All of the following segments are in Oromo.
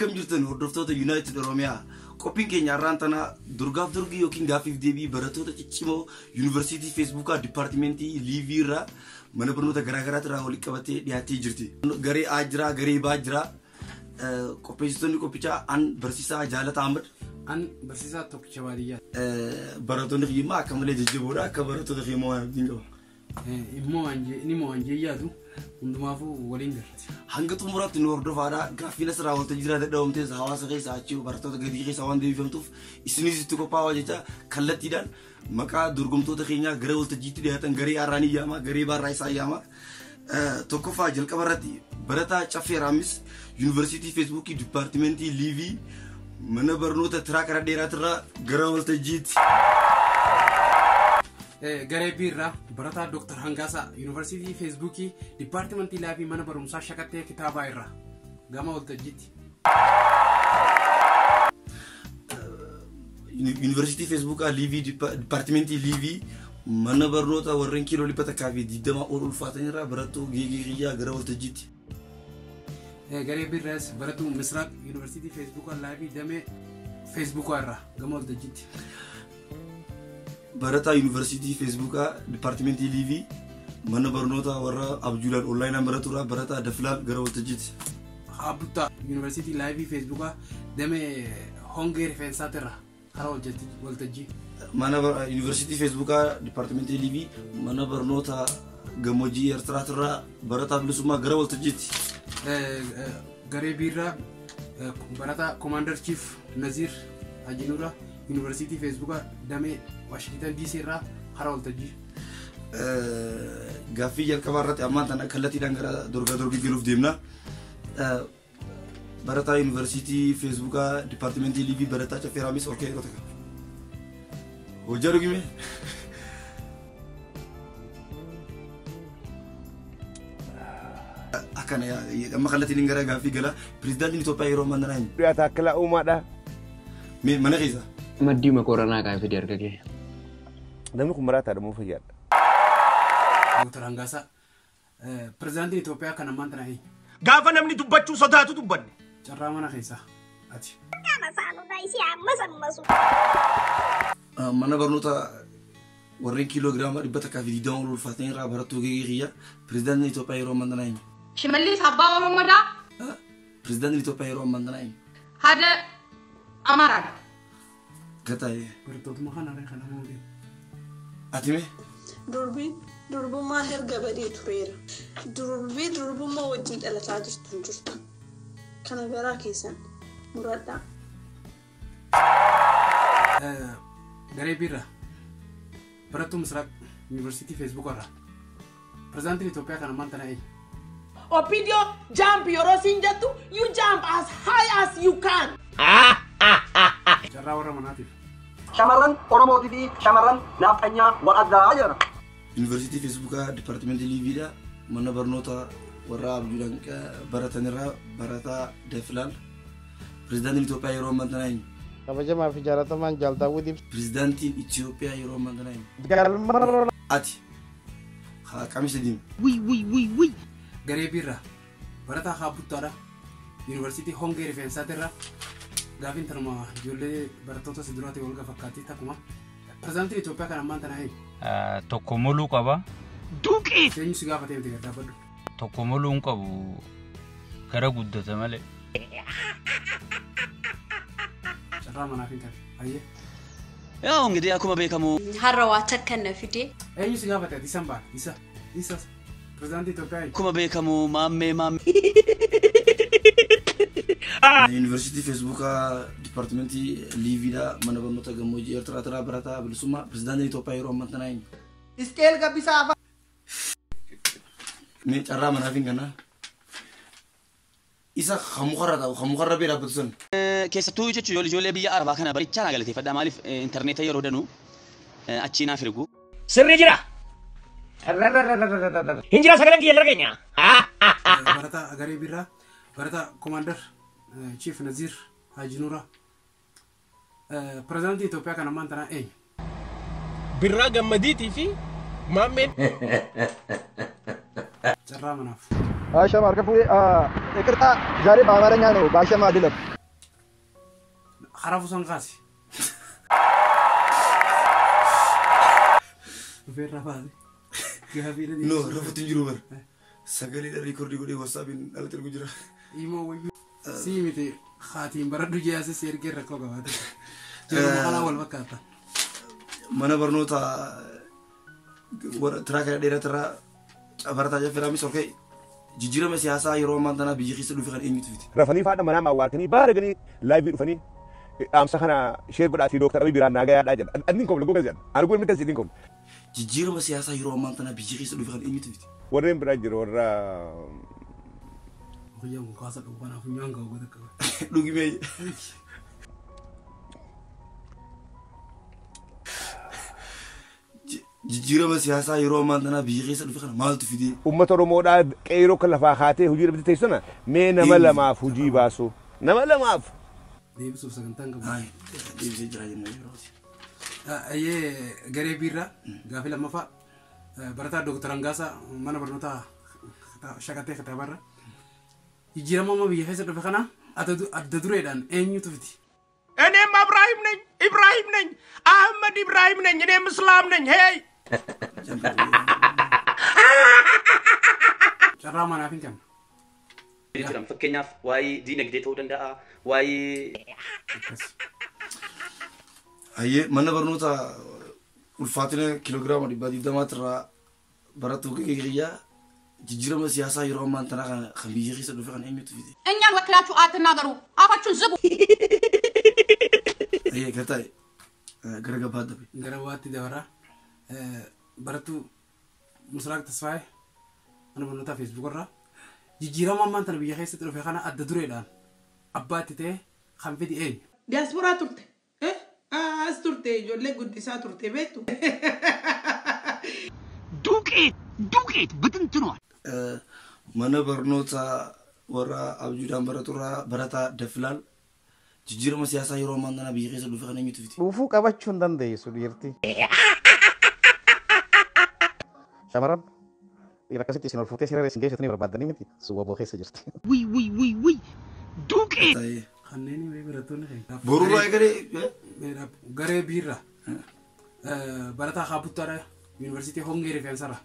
Akkam jirtan hordoftoota United Oromiyaa qophiin keenya har'aan tana durgaaf durgii yookiin gaaffiif deebii barattoota ciccimoo yuunivarsiitii Feesbuukaa dipaartimentii liivii irraa mana barnoota garaagaraa irraa walitti qabatee dhiyaatee jirti. Garee A jira, garee B jira. Qopheessitoonni qophichaa an barsiisaa Jaalataa Ahmad. An barsiisaa Tokkicha Baadiyyaa. Barattoonni kiyyimaa akka malee jajjaboodha. Akka barattoota kiyyimaa waan abdiin qaba. Immoo waan jeeyyaatu hundumaafuu waliin garti. Hanga xumuraatti nu hordofaadha. Gaaffiin asirraa waltajjii irraa dadhabamtees hawaasa keessa achi barattoota gadii keessa waan deebifamtuuf isinis itti qophaa'aa jecha kallattiidhaan maqaa dorgomtoota keenyaa gara waltajjiitti dhiyaatan garee A ni yaama, garee B irraa isaa yaama. Tokkoffaa jalqaba irratti barataa Caffee Raamis yuunivarsiitii Feesbuukii dipaartimentii liivii mana barnoota tiraakara dheeraatirraa gara waltajjiitti. Garee B irraa barataa Dr. Hangaasaa yuunivarsiitii Feesbuukii dipaartimentii laafii mana barumsaa Shakattee Kitaabaa irraa gama waltajjiitti. Yuunivarsiitii Feesbuukaa liivii dipaartimentii liivii mana barnoota warreen kiiloo 120 ol ulfaatan irraa barattuu Geegee Qiyyaa gara waltajjiitti. Garee B irraas barattuu Misraaq yuunivarsiitii Feesbuukaa laafii damee Feesbuukaa irraa gama waltajjiitti. Barataa yuunivarsiitii Feesbuukaa dipaartimentii liivii mana barnoota warra abjuudhaan onlaayinaan baratu irraa barataa Dafilaal gara waltajjiitti. Abbuttaa yuunivarsiitii laayivii Feesbuukaa damee hongee rifeensaatirraa karaa waltajjii. Mana yuunivarsiitii Feesbuukaa dipaartimentii liivii mana barnoota gammoojjii Eertiraatirraa barataa bilisummaa gara waltajjiitti. Garee B irraa barataa Komaander Chief Naziir Hajinuura yuunivarsiitii Feesbuukaa damee Waashingtan DC irraa karaa waltajjii. Gaaffii jalqabaa irratti ammaan tana kallattiidhaan gara dorgaa dorgii galuuf deemna. Barataa yuunivarsiitii Feesbuukaa dipaartimentii liivii barataa Caffee Raamis ol ka'ee yeroo takka. Hojjaa dhugime. Akkana amma kallattiin gara gaaffii gala. Pirezidaantiin Itoophiyaa yeroo ammaa kana eenyu? Dhiyaata akka uumaadha. Mee mana keessa? Maddii makoranaa kaafee fide harka kee. Namni kun maraataadha moo fayyaadha? Dr. Hangaasaa pirezidaantiin Itoophiyaa kan ammaan tana eenyu? Gaafa namni dubbachuu sodaatu dubbanne. Carraa mana keessaa ati. Mana barnoota warreen kiiloogiraama 120 ol ulfaatan irraa barattuu Geegee Qiyyaa pirezidaantiin Itoophiyaa yeroo ammaa kana eenyu? Shimallis Abbaa Mammadaa. Pirezidaantiin Itoophiyaa yeroo ammaa kana eenyu? Haada Amaaraadha. Gataa'ee. Barattootuma kana irra kan ammoo deemu. Ati mee? Durbiin durbummaan erga badee tureera. Durbii durbummaa wajjin dhalataa jirtu hin jirtu. Kana garaa keessan muradhaa. Garee B irraa barattuu Misraaq yuunivarsiitii Feesbuukaa irraa pirezidaantiin Itoophiyaa kan ammaan tana eenyu? Opidio jump yeroo siin jettu you jump as high as you can. Carraa warra manaatiif. Shamarran Oromootii fi shamarran naaftanyaan wal addaa jedha. Yuunivarsiitii Feesbuukaa dipaartimentii liiviidha. Mana barnoota warra abjuudhaan baratan irraa barataa Dafilaal. Pirezidaantiin Itoophiyaa yeroo ammaa kana eenyu? Kabajamaa fi jaalatamaan Jaaltaawwii Ibsaa. Pirezidaantiin Itoophiyaa yeroo ammaa kana eenyu? Ati. Haa qamisa diimaa. Wii wii wii wii. Garee B irraa barataa Haabbuttaadha. Yuunivarsiitii Hongee Rifeensaatirraa gaafiin tanuma ijoollee barattoota si duraatii wal fakkaatti takkuma. Pirezidaantiin Itoophiyaa kan ammaan tana eenyu? Tokko moluu qaba. Duqii! Eenyu si gaafatee miti gad dhaabbadhu. Tokko moluu hin qabu gara guddata malee. Carraa manaaf hin qabu. Ayyee. Yaa እንግዲህ akkuma beekamu. Har'a waa takka na fide. Eenyu si gaafate ati isan baana isa isa pirezidaantii Itoophiyaa eenyu? Akkuma beekamu maammee maammee. Yuunivarsiitii Feesbuukaa dipaartimentii liiviidha. Mana barnoota gammoojjii Eertiraatirraa barataa bilisummaa. Pirezidaantiin Itoophiyaa yeroo ammaa kana eenyu? Isqeel Gabbisaa afaan. Mee carraa manaaf hin kennaa. Isa hamukarra ta'u hamukarra bee dhaabbatu san. Keessattuu jechuun ijoollee biyya Arabaa kana barichaa naa galateeffadha. Maaliif intarneeta yeroo danuu achii naaf ergu. Sirrii jira. Hin jira sagaleen kiyya keenya. Barataa Garee B irraa barataa Komaander Chief Naziir Hajinuura pirezidaantii Itoophiyaa kan ammaan tana eenyu? Birraa Gammadiitii fi Maammeen. Carraa manaaf. Ashama harka fuudhee ይቅርታ ዛሬ በአማርኛ ነው በአሸማ አይደለም። Harafu san kaasi. Dhufeerraa baase. Gaafii No, rafuutti hin jiru bar. Sagalee riikoordii godhee wassaabiin alatti ergu jira. Imoo wayyuu. Sii miti haatiin baradhu jease si ergee rakkoo qabaate. Yeroo kanaa wal fakkaata. Mana barnoota tiraakara dheeratirraa barataa Jaffeeraamis ol ka'e. Jijjiirama siyaasaa yeroo ammaa tanaa biyya keessa dhufe kan eenyutu fide? Rafanii faadha manaa maawwaatanii baaraganii laayivii dhufanii dhaamsa kana share godhaatii Dooktar Abiy biraan naa gayaadhaa jedha. Anni hin komne goga jedha. Ani goga miti hin komne. Jijjiirama siyaasaa yeroo ammaa tanaa biyya keessa dhufe kan eenyutu fide? Warreen biraa jiru warra Guyyaan kun kaasa dhugu kanaaf funyaan ga'u godha qaba. Dhugi mee. Jijjiirama siyaasaa yeroo ammaa tanaa biyya keessa dhufe kana maaltu fide? Uummata Oromoodhaa qeeroo kan lafaa kaatee hojii dhabde teessuma mee nama lamaaf hojii baasu. Nama lamaaf. Deebisuuf sagantaan qabu. Deebisee jira jennee yerooti. Ayyee garee biirraa gaafii lammaffaa barataa Dooktar Angaasaa mana barnootaa shaqatee kitaabarra. Jijjiirama amma biyya keessa dhufe kana adda dureedhaan eenyutu fide? እኔም እብራሂም ነኝ፣ ኢብራሂም ነኝ፣ አህመድ ኢብራሂም ነኝ፣ እኔም እስላም ነኝ። ሄይ Carraa manaaf hin kennu. Jiran fakkeenyaaf waa'ee diinagdee ta'uu danda'a, waa'ee Hayyee mana barnoota ulfaatina kiiloogiraama 120 irraa barattuu kiyyaa jijjiirama siyaasaa yeroo ammaa tanaa kan biyya keessa dhufe kan eenyutu fide? እኛን ወክላችሁ አትናገሩ፣ አፋችሁን ዝጉ። Hayyee gartaa'e gara gabbaa dabe. Gara baatti dabaraa barattuu Musraaq Tasfaayee mana barnootaa Facebook irraa jijjiirama ammaan tana biyya keessatti dhufe kana adda dureedhaan abbaa itti ta'e kan fide eenyu? Diyaasporaa turte. As turte ijoollee guddisaa turte beektu. ዱቄት ዱቄት ብትንትኗል። Mana barnoota warra abjuudhaan baraturraa barataa Dafilaal jijjiirama siyaasaa yeroo ammaa tanaa biyya keessa dhufe kan eenyutu fide? Dhufuu qabachuu hin dandeessu dhiirti. Shamarran dhiira akkasitti isin ol fuutee siree isin geessitanii barbaaddanii miti suwwaboo keessa jirti. ውይ ውይ ውይ ውይ ዱቄት Kanneen mee barattoonni keenya. Borurraa egalee. Garee biirraa barataa Kaabuttaadha Yuunivarsiitii Hongee Rifeensarra.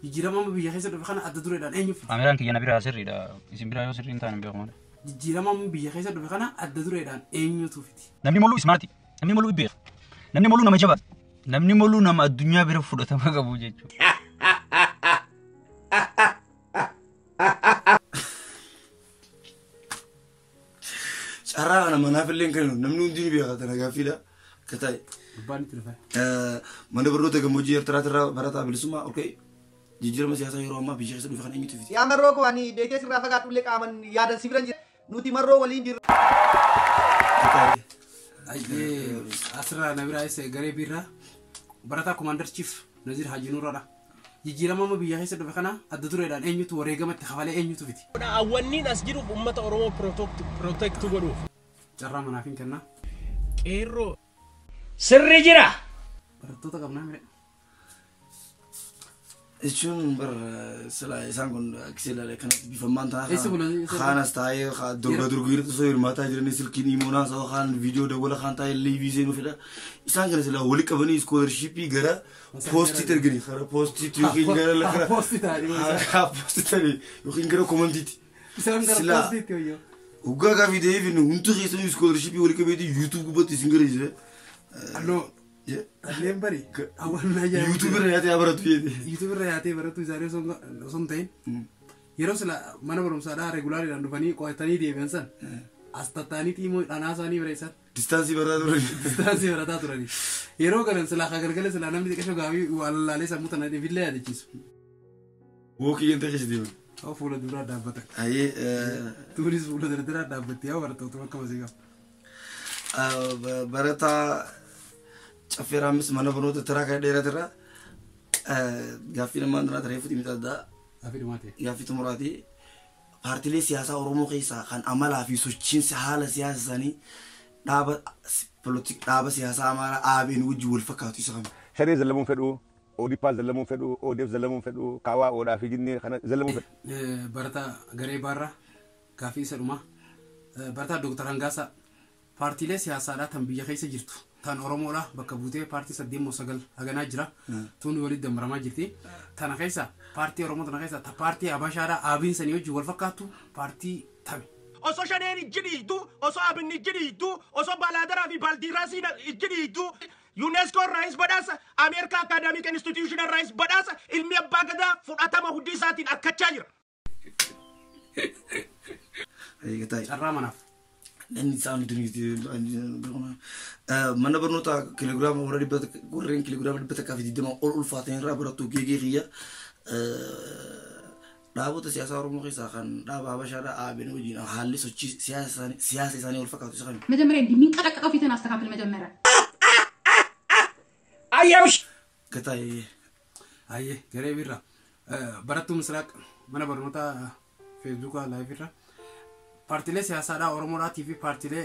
Jijjiirama amma biyya keessa dhufe kana adda dureedhaan eenyu fide? Kaameraan kiyya na biraa sirriidha. Isin biraa yoo sirrii hin taane hin beeku malee. Jijjiirama amma biyya keessa dhufe kana adda dureedhaan eenyutu fide? Namni moluu ismaarti. Namni moluu beeka. Namni moluu nama jabaa. Namni moluu nama addunyaa bira fudhatama qabu jechuudha. Carraa kana manaaf illee hin kennu namni hundi ni beeka tana gaaffiidha. Akka ta'e. Abbaan itti dhufe. Mana barnoota gammoojjii Eertiraatirraa barataa bilisummaa okay. Jijjiirama siyaasaa yeroo ammaa biyya keessa dhufe kana eenyutu fide? Yaa marroo koo ani beekee sirraa fagaadhullee qaaman yaadan si biran jira. Nuti marroo waliin jirra. Asirraa na biraa isa garee biirraa barataa Commander Chief Nazir Haji Nuuraadha. Jijjiirama amma biyya keessa dhufe kana adda dureedhaan eenyutu wareegama itti kafalee eenyutu fide? Awwanniin as jiruuf uummata Oromoo protect godhuuf. Carraa manaaf hin kennaa. Qeerroo. Sirri jira. Barattoota qabnaa mire. Jechuun bar sila isaan kun akkasii ilaale kanatti bifammaan ta'a. Eessa bulan? Kaanas taa'ee durga durguu irratti osoo hirmaataa jiranii silkiin imoonaa sababa kaan viidiyoo dawwala kaan taa'ee liivii seenuu fedha. Isaan kana sila wali qabanii iskoolarshiippii gara poostiitti erganii gara poostiitti yookiin gara Haa poostii ta'anii. Haa poostii ta'anii yookiin gara komantiitti. Isaan gara Sila- poostiitti wayyoo. Waggaa gaafii ta'eef hundi keessanii iskoolarshiippii wali qabeetii YouTube gubbatti isin gara jira. Alloo. Kanneen bari hawwannaa ajaa'iba. YouTube irra yaatee haa baratu jedhe. YouTube irra yaatee baratu isaanii osoo hin ta'in yeroo sila mana barumsaadhaa regulaariidhaan dhufanii qo'atanii deebi'an san as tattaanii xiimoo dhanaa isaanii bareessan. Distaansii barataa turani. Distaansii barataa turani. Yeroo galan silaa ka galgala silaa namni xiqqasho gaafii wallaalee sammuu tana dhibillee yaadachiisu. Wookii yanta keessa deeman. Haa fuula duraa dhaabbatan. Ayyee. Tuunis fuula duraa dhaabbatti yaa barattoota bakka masii qabu. Barataa Caffeeraamis mana barnoota tiraa kan dheeratirraa gaaffii namaan duraa taree fuudhii miti addaa. Gaaffii dhumaati. Gaaffii xumuraati. Paartiilee siyaasaa Oromoo keessaa kan amalaa fi sochiinsa haala siyaasa isaanii dhaaba siyaasaa Amaaraa ABN wajjin wal fakkaatu isa kami? Shanee zallamuun fedhuu. ODP zallamuun fedhu, ODF zallamuun fedhu, kaawaa oodhaa fi jinnee kana zallamuun fedhu. Barataa garee baarraa gaafii isa dhumaa. Barataa Dooktar Hangaasaa paartiilee siyaasaadhaa tan biyya keessa jirtu tan Oromoodhaa bakka buutee paartii 8 moo 9 haganaa jira. Tun walitti dammaramaa jirti. Tana keessa paartii Oromoo tana keessa ta paartii Habashaadhaa Abiin sanii wajjin wal fakkaattu paartii tami. Osoo shaneen ijji dhiitu, osoo abinni ijji dhiitu, osoo baalaadaraa fi baaldiiraasiin ijji dhiitu, UNESCO irraayis badhaasa, Ameerikaa Academic Institution irraayis badhaasa, ilmi abbaa gadaa fudhatama hundi isaatiin arkachaa jira. Carraa manaaf. Namni isaan mana barnootaa kiloogiraama warra dhibba warreen kiloogiraama 120 ol ulfaatan irraa barattu geegee kiyya dhaabota siyaasaa Oromoo keessaa kan dhaaba Habashaadhaa ABN wajjin haalli sochii siyaasa isaanii wal fakkaatu isa kami. መጀመሪያ እንዲህ የሚንቀጠቀጠው ፊትን አስተካክል። መጀመሪያ አየምሽ Gataa. Ayyee garee birraa barattuu Misraaq mana barnootaa feesbuukaa laayif irra paartiilee siyaasaadhaa Oromoodhaatii fi paartiilee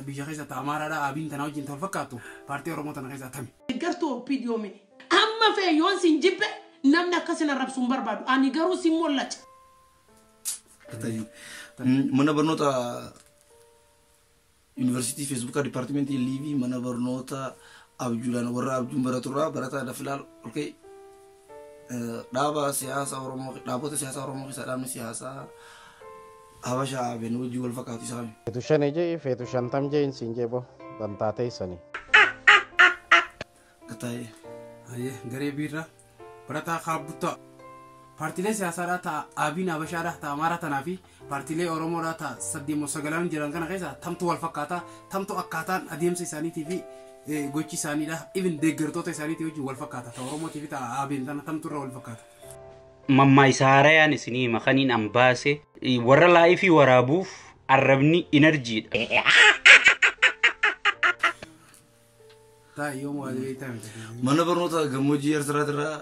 biyya keessa ta Amaaraadhaa Abiin tanaa wajjin wal fakkaattu paartii Oromoo tana keessaa tami. Deeggartuu OPDO mi. Amma fee yoon sin jibbe namni akkasin arrabsu hin barbaadu. Ani garuu sin mollaca. Mana barnoota yuunivarsiitii feesbuukaa dipaartimentii liivii mana barnoota abjuudhaan warra abjuun baraturraa barataa Dafilaal Olkee dhaaba siyaasa Oromoo dhaabota siyaasa Oromoo keessaa dhaabni siyaasaa Habashaa ABN wajjin wal fakkaatu isa kami. Feetu shani jee feetu 50 jee siin jee bo dantaatee sani. Gataa. Ayyee garee biirraa barataa Kaabbuttaa paartiilee siyaasaadhaa ta Abiin Habashaadhaa ta Amaaraa tanaa fi paartiilee Oromoodhaa ta 8 moo 9 jiran kana keessa tamtu wal fakkaataa tamtu akkaataan adeemsa isaaniitii fi gochi isaaniidha even deeggartoota isaaniitii wajjin wal fakkaata ta Oromootii fi ta Abiin tana tamtu irra wal fakkaata. Mammaa isaa haarayaan isinii makaniin an baase warra laayifii waraabuuf arrabni inerjiidha. Taa yoom waa beektaa miti. Mana barnoota gammoojjii Eertiraat irraa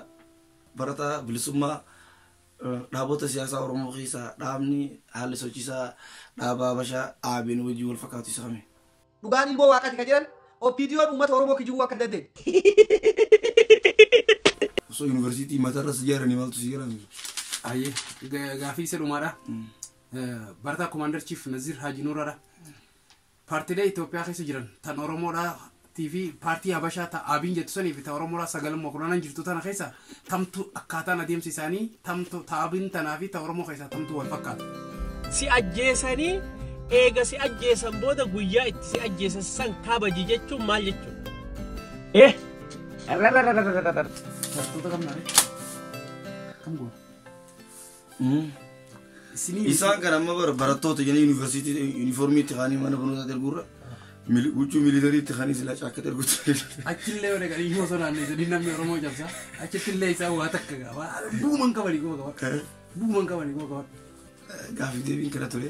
barataa bilisummaa dhaabota siyaasaa Oromoo keessaa dhaabni haalli sochiisaa dhaaba Habashaa ABN wajjin wal fakkaatu isa kami. Dhugaan ilmoo waaqaati kan jedhan OPDO'n uummata Oromoo kijibuu akka hin dandeenye. Osoo yuunivarsiitii mataarra si ijaaranii maaltu si jedhame? Ayyee gaafii isa dhumaadha. Barataa Commander Chief Nazir Haji Nuuraadha. Paartiilee Itoophiyaa keessa jiran tan Oromoodhaa fi paartii Habashaa ta Abiin jettu sanii fi ta Oromoodhaa 9 moo 10 jirtu tana keessa tamtu akkaataan adeemsa isaanii tamtu ta Abiin tanaa fi ta Oromoo keessaa tamtu wal fakkaata. Si ajjeesanii eega si ajjeesan booda guyyaa itti si ajjeesan san kabaji jechuun maal jechuudha? Eh! Barattoota kam naare? Kam goona? Isaan kan amma barattoota jedhanii yuunivarsiitii yuunifoormii itti kaanii mana barnootaatti erguurra huccuu miilitarii itti kaanii silaa caakkatti erguutti. Achillee yoo dhaqanii yoo osoo naanneessanii namni Oromoo cabsa. Achittillee isaan waa takka qaba. Buuman qabanii kuma qaba. Buuman qabanii kuma qaba. Gaafii deebiin kana ture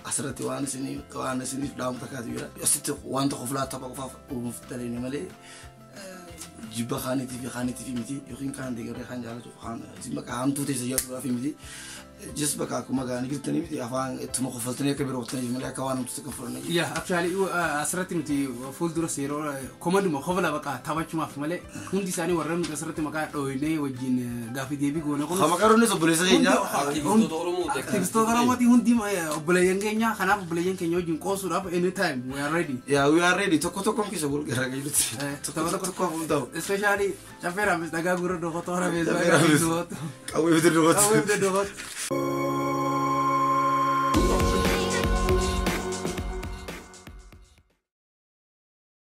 asirratti waan isinii waan isiniif dhaamu takkaatu jira. Asitti waan tokko filaa tapha qofaaf uumuuf daleene malee jibba kaaniitii fi kaaniitii fi miti yookiin kaan deeggaree kaan jaalatu kaan isin bakka hamtuu teessa jaalatuudhaaf miti. Just bakka akkuma gaanii jirtanii miti afaan ittuma kofaltanii akka biroo qoftaniif malee akka waan hamtuu takka fudhanne. Yaa actually asirratti nuti fuuldura yeroo komaduma kofla baqa taphachumaaf malee hundi isaanii warra nuti asirratti maqaa dhooynee wajjin gaafii deebii goone kun. Maqaa dhooynes obboleessa keenya. Aktivistoota Oromooti hundi obboleeyyan keenya kanaaf obboleeyyan keenya wajjin qoosuudhaaf anytime we are ready. Yaa we are ready tokko tokkoon keessa wal garaa galuutti. Tokko tokko hafuun ta'u. Especially Caffee Raamis dhagaa gurra dhokotoo Raamis. Qawwee bitu dhokotoo. Qawwee bitu dhokotoo.